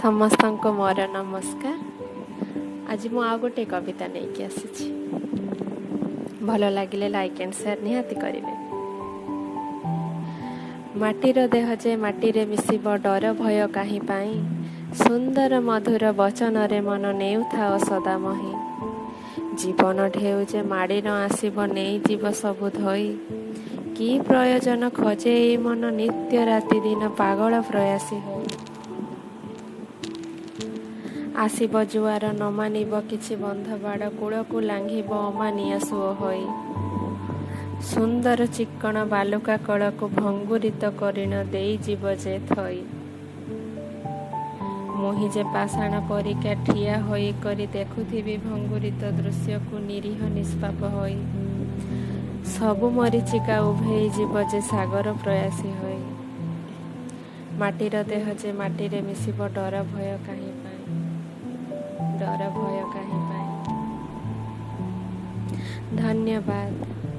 ସମସ୍ତଙ୍କୁ ମୋର ନମସ୍କାର। ଆଜି ମୁଁ ଆଉ ଗୋଟେ କବିତା ନେଇକି ଆସିଛି। ଭଲ ଲାଗିଲେ ଲାଇକ୍ ଆଣ୍ଡ ସେୟାର ନିହାତି କରିବେ। ମାଟିର ଦେହ ଯେ ମାଟିରେ ମିଶିବ, ଡର ଭୟ କାହିଁ ପାଇଁ? ସୁନ୍ଦର ମଧୁର ବଚନରେ ମନ ନେଉଥାଅ ସଦା ମହି। ଜୀବନ ଢେଉ ଯେ ମାଡ଼ି ନ ଆସିବ, ନେଇଯିବ ସବୁ ଧୋଇ। କି ପ୍ରୟୋଜନ ଖୋଜେ ଏଇ ମନ ନିତ୍ୟ ରାତି ଦିନ ପାଗଳ ପ୍ରୟାସୀ ହୋଇ? ଆସିବ ଜୁଆର, ନ ମାନିବ କିଛି ବନ୍ଧବାଡ଼, କୂଳକୁ ଲାଙ୍ଘିବ ଅମାନିଆ ସୁଅ ହୋଇ। ସୁନ୍ଦର ଚିକ୍କଣ ବାଲୁକା କଳକୁ ଭଙ୍ଗୁରିତ କରିଣ ଦେଇଯିବ ଯେ ଥଇ। ମୁହିଁ ଯେ ପାଷାଣ ପରିକା ଠିଆ ହୋଇ କରି ଦେଖୁଥିବି ଭଙ୍ଗୁରିତ ଦୃଶ୍ୟକୁ ନିରୀହ ନିଷ୍ପାପ ହୋଇ। ସବୁ ମରୀଚିକା ଉଭେଇ ଯିବ ଯେ ସାଗର ପ୍ରୟାସୀ ହୋଇ। ମାଟିର ଦେହ ଯେ ମାଟିରେ ମିଶିବ, ଡର ଭୟ କାହିଁ ପାଇଁ? ଡର ଭୟ କାହିଁ ପାଇଁ? ଧନ୍ୟବାଦ।